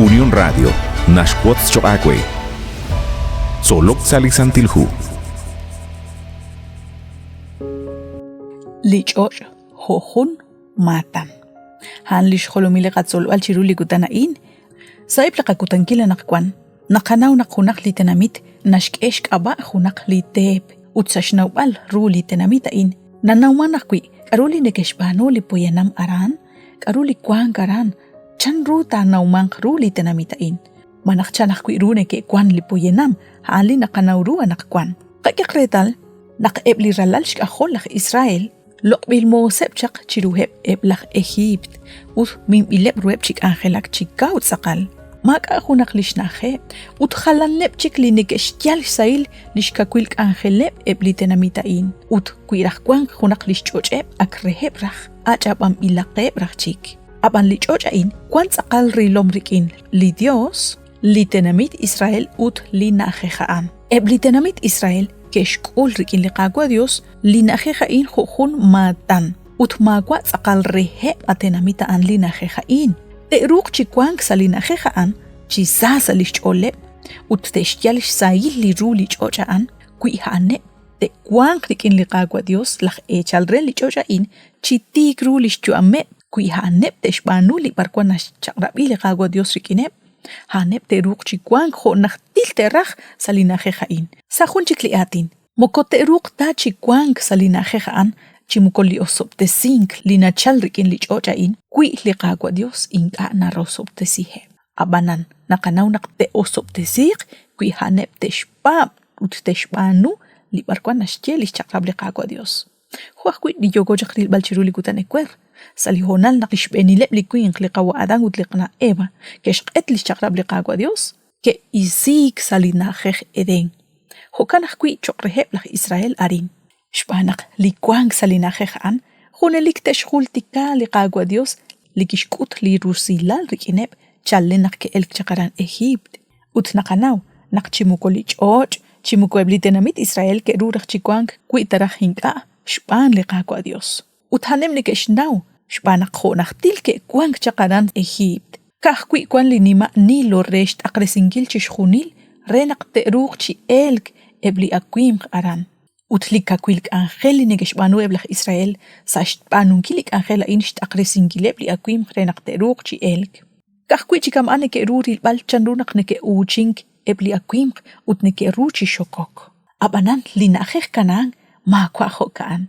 Unión Radio naxwotz choq' aawe. Tzolok sa' li Santil Hu. Li ch'och' jo' jun maatan. A'an li xjolomil li qatzolb'al chiru li kutan a'in. Sa'eb' li qakutankil anaqwan, naqanaw naq junaq li tenamit naxk'e xk'ab'a' junaq li teep ut sa' xnawb'al ru li tenamit a'in nanawman ajwi' k'aru li neke'xb'aanu li poyanam aran, k'aru li wank aran, chan ru taanawmanq ru li tenamit a'in, malaj chan ajwi' ru neke'wank li poyanam, a'an li naqanaw ru anaqwan. Qak'ehaq reetal naq eb' li ralal xk'ajol laj Israel loq'b'il mooseb' chaq chiruheb' eb' laj Ejiipt ut minb'ileb' ruheb' chi k'anjelak chi kaw tz'aqal. Maak'a' junaq li xna'ajeb' ut jalaneb' chik li neke'xyal xsahil li xkawil k'anjeleb' eb' li tenamit a'in. Ut wi raj wanq junaq li xch'och'eb' ak reheb' raj, ach'ab'anb'ilaqeb' raj chik. Ab'an li ch'och' a'in wank tz'aqal rilom rik'in li Yos, li tenamit Israel ut li na'ajej a'an. Eb' li tenamit Israel ke'xk'ul rik'in li Qaawa' Yos li na'ajej a'in jo' jun maatan, ut maawa' tz'aqal reheb' a tenamit a'an li na'ajej a'in. Te'ruuq chi wank sa' li na'ajej a'an chi sa sa' li xch'ooleb' ut te'xyal xsahil li ru li ch'och' a'an wi a'aneb' te'wanq rik'in li Qaawa' Yos laj eechal re li ch'och' a'in chi tiik ru li xyu'ameb' wi a'aneb' te'xb'aanu li b'arwan naxchaq'rab'i li Qaawa' Yos rik'ineb', a'aneb' te'ruuq chi wank jo' najtil te'raj sa' li na'ajej a'in. Sa' jun chik li aatin, moko te'ruuq ta chi wank sa' li na'ajej a'an chi moko li osob'tesink li nachal rik'in li ch'och' a'in wi li Qaawa' Yos ink'a' narosob'tesiheb'. Ab'anan, naqanaw naq te'osob'tesiiq wi a'aneb' te'xpaab' ut te'xb'aanu li b'arwan naxye li xchaq'rab' li Qaawa' Yos. Jo' ajwi' li yooko chaq rilb'al chiru li kutan ewer, sa' li hoonal naq li xb'eenileb' li winq, li qawa' Adán ut li qana' Eva, ke'xq'et li xchaq'rab' li Qaawa' Yos, ke'isiik sa' li na'ajej Edén. Jo'kan ajwi' cho'q reheb' laj Israel arin, xb'aan naq li wank sa' li na'ajej a'an junelik te'xjultika li Qaawa' Yos li kixk'ut li rusilal rik'ineb' chalen naq ke'elk chaq aran Ejiipt. Ut naqanaw naq chi moko li ch'och' chi moko eb' li tenamit Israel ke'ru raj chi wank wi ta raj ink'a' xb'aan li Qaawa' Yos. Ut a'aneb' neke'xnaw xb'aan naq jo' najtil ke'wank chaq aran Ejiipt, ka'ajwi' wank li nima' Nilo re xt'aqresinkil chixjunil re naq te'ruuq chi elk eb' li awimq aran. Ut li kawil k'anjel li neke'xb'aanu eb' laj Israel sa' xb'aanunkil li k'anjel a'in xt'aqresinkileb' li awimq re naq te'ruuq chi elk. Ka'ajwi' chi kama'an neke'ru rilb'al chanru naq neke'uuchink eb' li awimq ut neke'ru chi xokok. Ab'anan li na'ajej Canaán maawa' jo'ka'an.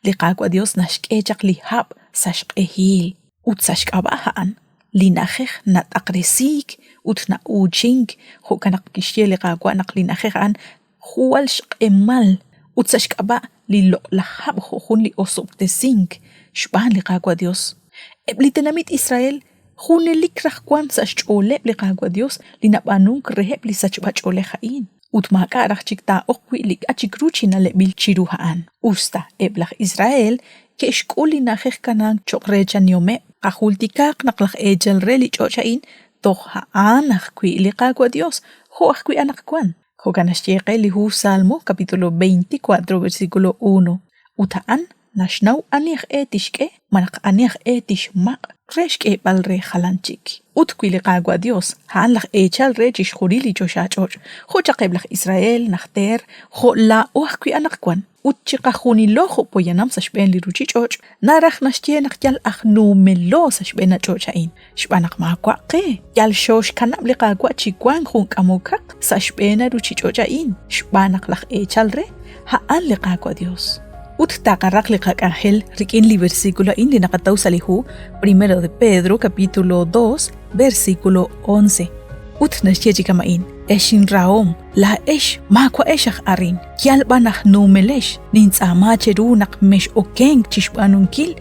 Li Qaawa' Yos naxk'e chaq li hab' sa' xq'ehil, ut sa' xk'ab'a' a'an li na'ajej nat'aqresiik ut na'uuchink, jo'kan naq kixye li Qaawa' naq li na'ajej a'an jwal xq'emal ut sa' xk'ab'a' li loq'laj hab' jo' jun li osob'tesink xb'aan li Qaawa' Dios. Eb' li tenamit Israel junelik raj wank sa' xch'ooleb' li Qaawa' Dios li nab'aanunk reheb' li sachb'a-ch'oolej a'in, ut maak'a' raj chik taa'oq wi' li k'a' chik ru chi na'leb'il chiru a'an. Us ta eb' laj Israel ke'xk'ul li na'ajej Canaán cho'q reechanihomeb', qajultikaaq naq laj eechal re li ch'och' a'in toj a'an ajwi' li Qaawa' Dios, jo' ajwi' anaqwan. Jo'kan naxye qe li hu Salmo capítulo 24 versículo 1. Ut a'an naxnaw ani aj e tixk'e malaj ani aj e tixmaq' re xk'eeb'al re jalan chik. Ut wi li Qaawa' Dios a'an laj eechal re chixjunil li choxach'och', jo' chaq eb' laj Israel najter, jo' laa'o ajwi' anaqwan, ut chiqajunilo jo' poyanam sa' xb'een li ruuchich'och', naraj naxye naq yal aj nuumelo sa' xb'een a ch'och' a'in, xb'aan naq maawa' qe, yal xooxkanab' li Qaawa' chi wank jun k'amokaq sa' xb'een a ruuchich'och' a'in, xb'aan naq laj eechal re, a'an li Qaawa' Dios. Ut taqaraq li qak'anjel rik'in li versículo a'in li naqataw sa' li hu Primero de Pedro capítulo 2 versículo 11. Ut naxye chi kama'in, Ex inrahom, laa'ex maawa'ex aj arin, yal b'an aj nuumelex, nintz'aama cheru naq mex'okenk chi xb'aanunkil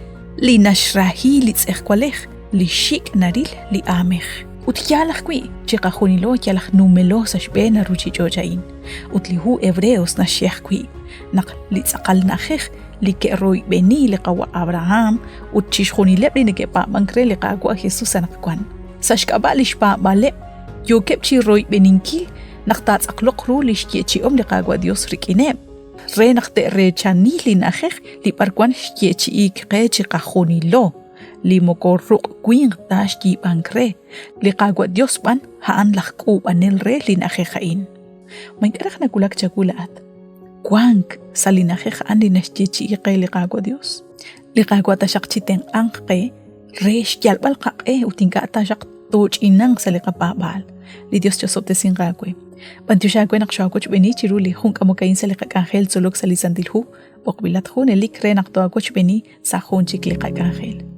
li naxrahi li tz'ejwalej, li xik' naril li aamej. Ut yaal ajwi', chiqajunilo yal aj nuumelo sa' xb'een a ruuchich'och' a'in. Ut li hu Hebreos naxye ajwi' naq li tz'aqal na'ajej li ke'royb'eni li qawa' Abraham ut chixjunileb' li neke'paab'ank re li Qaawa' Jesus anaqwan, sa' xk'ab'a' li xpaab'aaleb' yookeb' chi royb'eninkil naq taatz'aqloq ru li xyeechi'om li Qaawa' Dios rik'ineb', re naq te'reechani li na'ajej li b'arwan xyeechi'iik qe chiqajunilo. li moko ruq' winq ta xyiib'ank re, li Qaawa' Dios b'an a'an laj k'uub'anel re li na'ajej a'in. Ma ink'a' raj nawulak chawu laa'at wank sa' li na'ajej a'an li naxyeechi'i qe li Qaawa' Dios? Li Qaawa' taxaq chitenq'anq qe re xyalb'al qaq'e ut ink'a' taxaq tooch'inanq sa' li qapaab'aal. Li Dios chosob'tesinq aawe. B'antiox aawe naq xoowochb'eeni chiru li jun k'amok a'in sa' li qak'anjel tzolok sa' li Santil Hu. B'oqb'ilat junelik re naq toowochb'eeni sa' jun chik li qak'anjel.